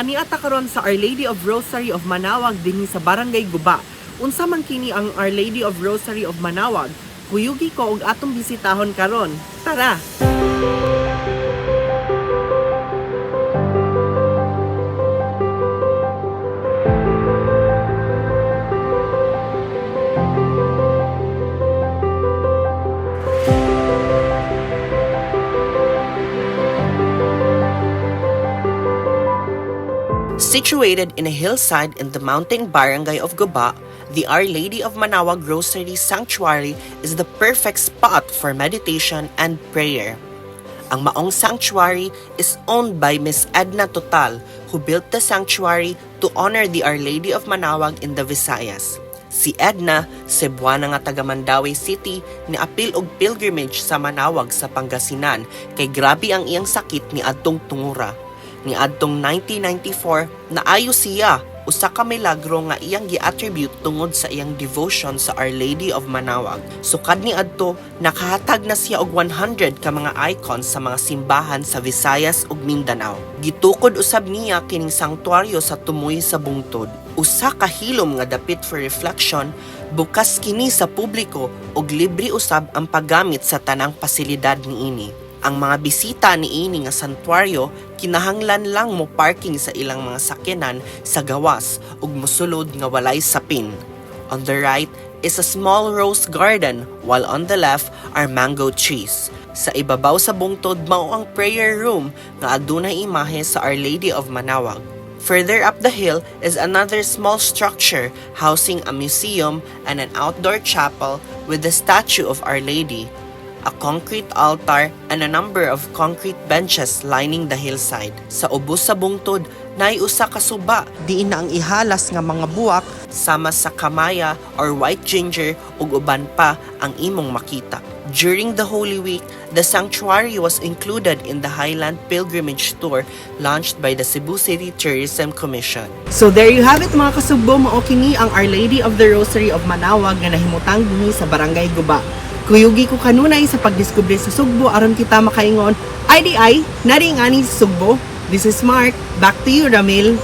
Ani ata karon sa Our Lady of Rosary of Manaoag dinhi sa Barangay Guba. Unsa man kini ang Our Lady of Rosary of Manaoag? Kuyugi ko og atong bisitahon karon. Tara! Situated in a hillside in the mountain barangay of Guba, the Our Lady of Manaoag Rosary Sanctuary is the perfect spot for meditation and prayer. Ang maong sanctuary is owned by Miss Edna Total, who built the sanctuary to honor the Our Lady of Manaoag in the Visayas. Si Edna, Cebuana nga taga Mandaue City, niapil og pilgrimage sa Manaoag sa Pangasinan kay grabe ang iyang sakit ni adtong tungura. Niadtong 1994, naayo siya, usa ka milagro nga iyang gi-attribute tungod sa iyang devotion sa Our Lady of Manaoag. Sukad ni adto, nakahatag na siya og 100 ka mga icons sa mga simbahan sa Visayas ug Mindanao. Gitukod usab niya kining sanktuaryo sa tumoy sa bungtod. Usa ka hilom nga dapit for reflection, bukas kini sa publiko ug libre usab ang paggamit sa tanang pasilidad niini. Ang mga bisita niini nga santuaryo kinahanglan lang mo parking sa ilang mga sakyanan sa gawas ug mosulod nga walay sapin. On the right is a small rose garden, while on the left are mango trees. Sa ibabaw sa bungtod mao ang prayer room nga adunay imahe sa Our Lady of Manaoag. Further up the hill is another small structure housing a museum and an outdoor chapel with the statue of Our Lady, a concrete altar, and a number of concrete benches lining the hillside. Sa ubos sa bungtod, naay usa ka suba diin na ang ihalas nga mga buwak sama sa kamaya or white ginger ug uban pa ang imong makita. During the Holy Week, the sanctuary was included in the Highland Pilgrimage Tour launched by the Cebu City Tourism Commission. So there you have it, mga kasugbo, mao kini ang Our Lady of the Rosary of Manaoag nga nahimutang dinhi sa Barangay Guba. Kuyugi ko kanunay sa pagdiskubre sa Sugbo aron kita makaingon, IDI, naring ani sa Sugbo. This is Mark. Back to you, Ramil.